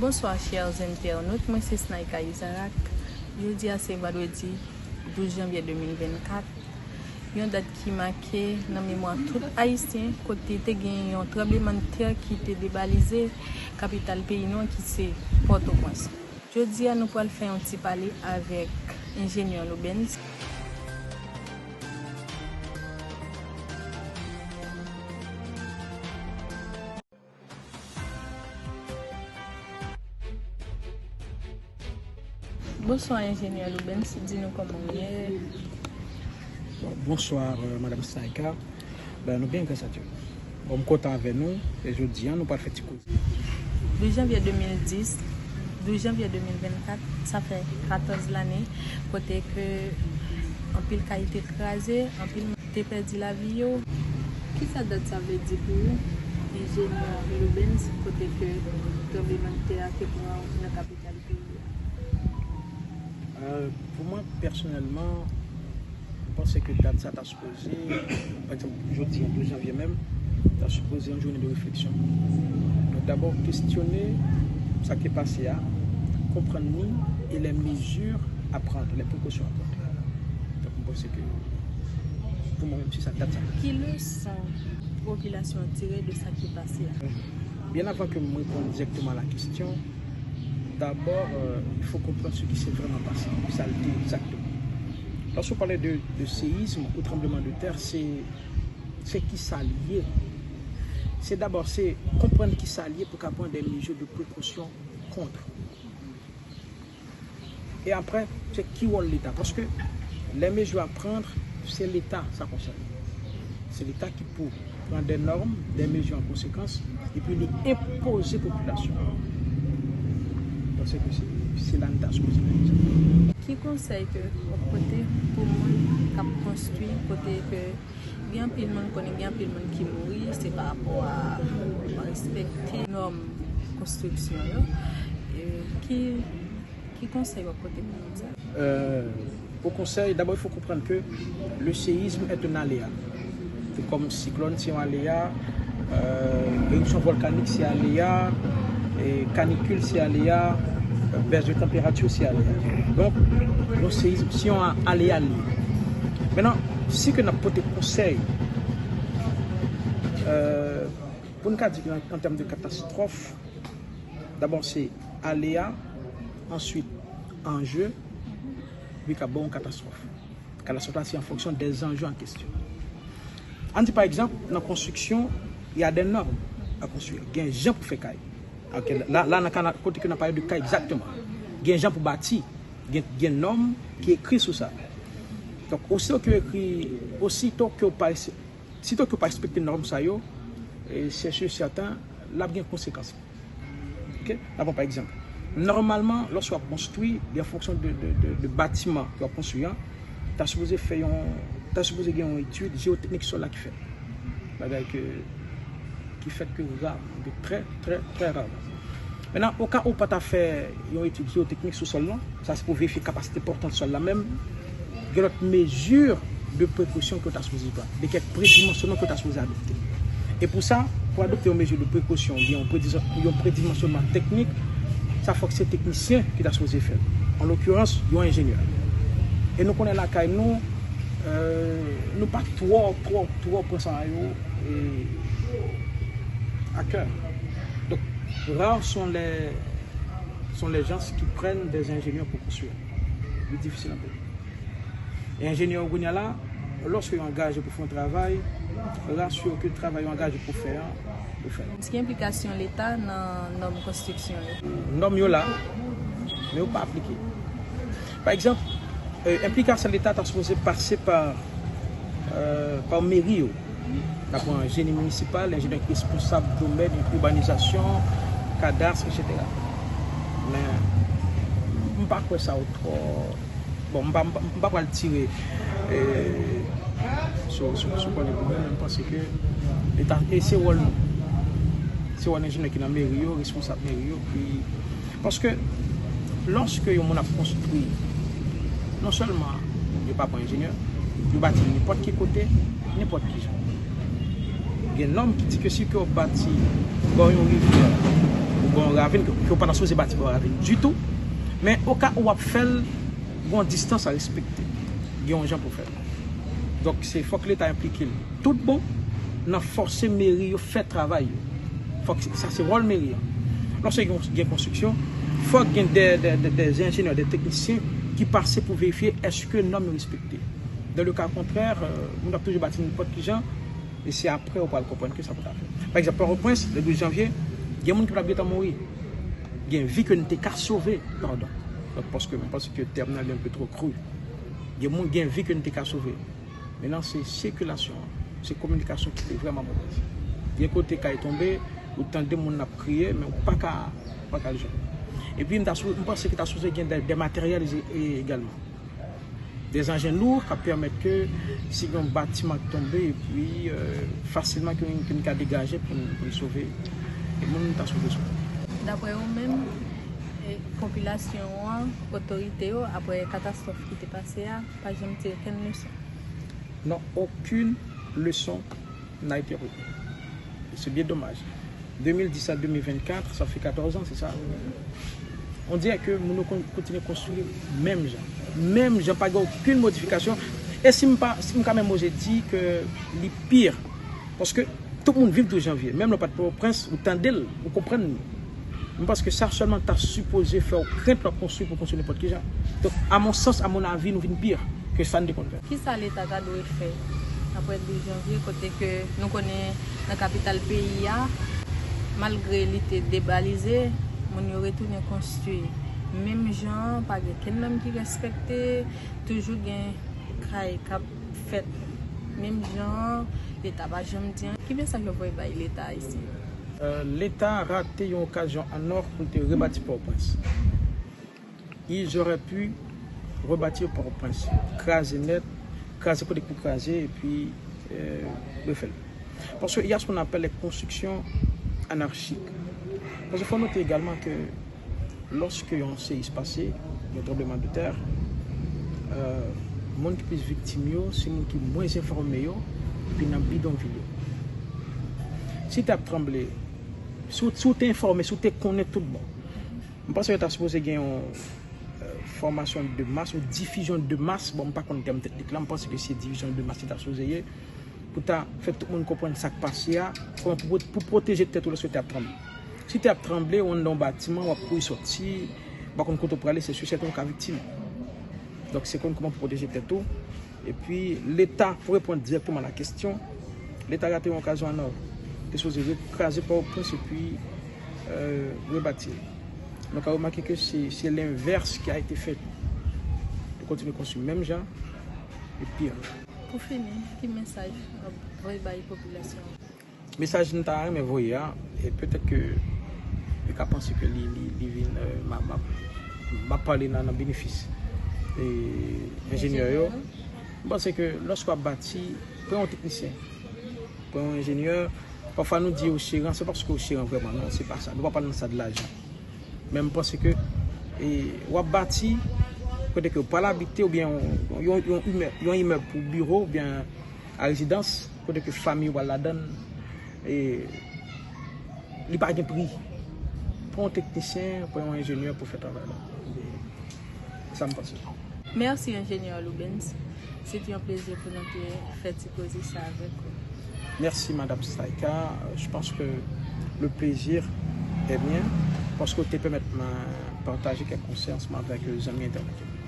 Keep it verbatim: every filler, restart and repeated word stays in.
Bonsoir chers internautes, mwen se Snaïka Isaac. Jodi a se vandredi douz janvye de mil vennkat, yon dat ki make nan memwa tout Ayisyen, kote te gen yon tranblemanntè ki te debalize kapital peyi nou an ki se Pòtoprens. Jodi a nou pral fè yon ti pale avèk enjenyè Loubens. Bonswa enjenyè Loubens, di nou kòman w ye? Bon, bonswa, euh, Madam Snaïka. Ben, nou byen, gras a Dye. Bon, m kontan avè nou, e jodi a, nou pral fè ti koze. Douz janvye de mil dis, douz janvye de mil vennkat, sa fè katòz lane, kote ke anpil kay te kraze, anpil moun te pèdi lavi yo. Kisa dat sa vle di pou ou, enjenyè Loubens, kote ke tranblemanntè a te pran nan kapital peyi a? Euh, pou mwen, pèsonèlman, m panse ke dat sa ta sipoze, pa egzanp, jodi a, douz janvye menm, ta sipoze yon jounen de refleksyon. Donk, dabò, kestyone sa ki te pase a, konprann li, e les mesures à prendre, les précautions à prendre. Donk, m panse ke, pou mwen menm, se sa, dat sa. Ki leson popilasyon an tire de sa ki pase a? Bien avant que m reponn dirèkteman a la question, d'abord, euh, il faut comprendre ce qui s'est vraiment passé, sa l te egzakteman. Lorsqu'on parle de, de séisme ou tremblement de terre, c'est, c'est kisa l ye. C'est d'abord, c'est comprendre kisa l ye pou ka pran des mesures de précaution contre. E apre, se ki wòl Leta? Paske les mesures à prendre, se Leta sa konsène. Se Leta ki pou pran des normes, des mesures en conséquence, epi li enpoze popilasyon an. Paske se, se la n ta sipoze fè sa. Ki konsèy ke w ap pote pou moun k ap konstwi kote ke gen anpil moun, konnen gen anpil moun ki mouri, se pa rapò a pa respekte nòm konstriksyon yo? E ki, ki konsèy w ap pote pou moun sa yo? Euh, pou konsèy, d'abord, il faut comprendre que le séisme est un aléa. Tout comme cyclone, c'est un aléa, euh, éruption volcanique, c'est aléa, et canicule, c'est aléa, euh, baisse de température, c'est aléa. Donc, yon séisme, se yon aléa li ye. Maintenant, si ke n ap pote konsèy, euh, pou n ka di ke an, an tèm de katastwòf, dabò se aléa, answit anje, epi ka ba w yon katastwòf. Katastwòf la, se an fonksyon des enjeux en question. Ann di, pa egzanp, nan konstriksyon, il y a des normes à construire. Gen jan pou fè kay. Ok, la, la nan ka, kote ke n ap pale de kay egzakteman. Gen jan pou bati, gen, gen nòm ki ekri sou sa. Donk, osito ke ekri, osito ke w pa, sito ke w pa respekte nòm sa yo, e se sur sèten, l ap gen konsekans. Ok? N a pran pa egzanp. Nòmalman, lòske w ap konstwi, li an fonksyon de, de, de, de batiman ke w ap konstwi an, ta sipoze fè yon, ta sipoze gen yon etid jeyoteknik sòl la ki fèt. Bagay ke, ki fèt ke ra, de trè, trè, trè raman. Mentnan, oka ou pa ta fè yon etid jeyoteknik sou sòl lan, sa se pou verifye kapasite pòtan sòl la menm, gen lòt mezi de prekosyon ke w ta sipoze pran, de kèk predimansyonman ke w ta sipoze adopte. E pou sa, pou adopte yon mezi de prekosyon oubyen yon prediza-, yon predimansyonman teknik, sa fòk se teknisyen ki ta sipoze fè l. An lokirans, yon enjenyè. E nou konnen lakay nou, euh, nou pa twò, twò, twò pran sa yo, e, à cœur. Donc, rares sont les, sont les gens qui prennent des ingénieurs pour construire. Li difisil anpil. E enjenyè yo kounye a la, lòske yo angaje pou fè yon travay, rasire w ke travay yo angaje pou fè an, yo fè l. Ki enplikasyon Leta nan nòm konstriksyon yo? Nòm yo la, men yo pa aplike. Pa egzanp, euh, enplikasyon Leta ta sipoze pase pa, euh, pa meri yo. N a pran jeni minisipal, enjenyè ki responsab domèn ibanizasyon, kadas, etsetera. Men, m pa kwè sa yo twò. Bon, m pa, m pa, m pa pral tire, e, sou, sou, sou kòlèg mwen, men m panse ke Leta, e se wòl nou. Se wòl enjenyè ki nan meri yo, responsab meri yo, ki, paske lòske yon moun ap konstwi, non sèlman yo pa pran enjenyè, yo bati nenpòt ki kote, nenpòt ki jan. Gen nòm ki di ke si ke w ap bati bò yon rivyè, ou Gen yon ravin ke, ke w pa ta sipoze bati bò ravin ditou. Men oka ou ap fè l, gen yon distans a respekte. Gen yon jan pou fè l. Donk, se fòk Leta enplike l tout bon nan fòse meri yo fè travay yo. Fòk, sa se wòl meri an. Lòske gen, gen konstriksyon, fòk gen de, de, de, de enjenyè, de teknisyen ki pase pou verifye èske nòm yo respekte. Dans le cas contraire, euh, moun ap toujou bati nenpòt ki jan, e se apre ou pral konprann ke sa pou ta fè. Pa egzanp, Pòtoprens, le douz janvye, gen moun ki pral gentan mouri. Gen vi ke n te ka sove, padon. Donk, paske m panse ke tèm nan li un peu trop cru. Gen moun, gen vi ke n te ka sove. Men nan se sikilasyon an, se kominikasyon ki te vrèman movèz. Gen kote kay tonbe, ou tande moun ap kriye, men ou pa ka, pa ka al jwenn. Epi m ta sou, m panse ki ta sipoze gen de, de materyèl e, egalman. De anjen lou k ap pèmèt ke si gen yon batiman k tonbe, epi, euh, fasilman ke, ke n ka degaje pou n, pou n sove moun, ta sove sou. Daprè ou menm, e, popilasyon an, otorite yo, apre katastwòf ki te pase a, pa janm tire kenn leson? Non, aucune leçon n'a été retenue. Et c'est bien dommage. Deux mille dix à deux mille vingt-quatre, ça fait quatorze ans, c'est ça? On dirait que moun yo kon-, kontinye konstwi menm jan. Menm jan, pa gen okenn modifikasyon. E si m pa, si m ka menm oze di ke li pi. Paske tout moun viv douz janvye. Menm lè w pa t Pòtoprens, ou tande l, ou konprann li. M panse ke sa sèlman ta sipoze fè w krent lè w ap konstwi pou konstwi nenpòt ki jan. Donk, à mon sens, à mon avis, nou vin pi ke sa n te konn fè. Kisa Leta ta dwe fè apre douz janvye, kote ke nou konnen nan kapital peyi a, malgre li te debalize, moun yo retounen konstwi menm jan an, pa gen kenn nòm ki respekte, toujou gen kay k ap fèt menm jan an, Leta pa janm di anyen. Ki mesaj w ap voye bay Leta ayisyen? Euh, Leta rate yon okazyon an or pou l te rebati Pòtoprens. Ils auraient pu rebâtir Port-au-Prince. Kraze nèt, kraze kote k pou kraze, epi, euh, refè l. Paske il y a ce qu'on appelle les constructions anarchiques. Paske fò note egalman ke lòske yon seyis pase, yon tranbleman de tè, euh, moun ki plis viktim yo, se moun ki mwens enfòme yo, epi nan bidonvil yo. Si te ap tranble, si w, si w te enfòme, si w te konnen tout bon, m panse yo ta sipoze gen yon, euh, fòmasyon de mas, yon difizyon de mas. Bon, m pa konn tèm teknik la, m panse ke se difizyon de mas li ta sipoze ye, pou ta fè tout moun konprann sa k pase a, kòman pou, pou pwoteje tèt ou lòske te ap tranble. Si te ap tranble, ou anndan yon batiman, w ap kouri sòti, ou pa konn kote w prale, se si sèten ou ka viktim. Donk, se konn kòman pou pwoteje tèt ou. Epi, Leta, pou reponn dirèkteman a la kesyon, Leta rate yon okazyon an or. Te sipoze re-, kraze Pòtoprens epi, euh, rebati l. Nou ka remake ke se, se lenvès ki a ete fèt. Yo kontinye konstwi menm jan, e pi. Pou fini, ki mesaj w ap voye bay popilasyon an? Mesaj m ta renmen voye a, e petèt ke yo ka panse ke li, li, li vin, euh, m a, m ap, m ap pale nan, nan benefis, e, enjenyè yo. M panse ke lòske w ap bati, pran yon teknisyen, pran yon enjenyè. Pafwa nou di yo cheran, se paske yo cheran vrèman, non, se pa sa. Nou pa pale nan sa de lajan. Men m panse ke, e, w ap bati, kote ke w pral abite, oubyen yon, yon, yon imè-, yon imèb pou biwo, oubyen a rezidans, kote ke fanmi w pral ladan l, e, li pa gen pri. Pran yon teknisyen, pran yon enjenyè pou fè travay la. E, sa m panse. Mèsi, enjenyè Loubens. Se te yon plezi pou nou te fè ti koze sa avèk ou. Merci, Madame Saïka. Je pense que le plaisir est mien, paske w te pèmèt mwen pataje kèk konsèy ansanm avèk, euh, zanmi entènot yo.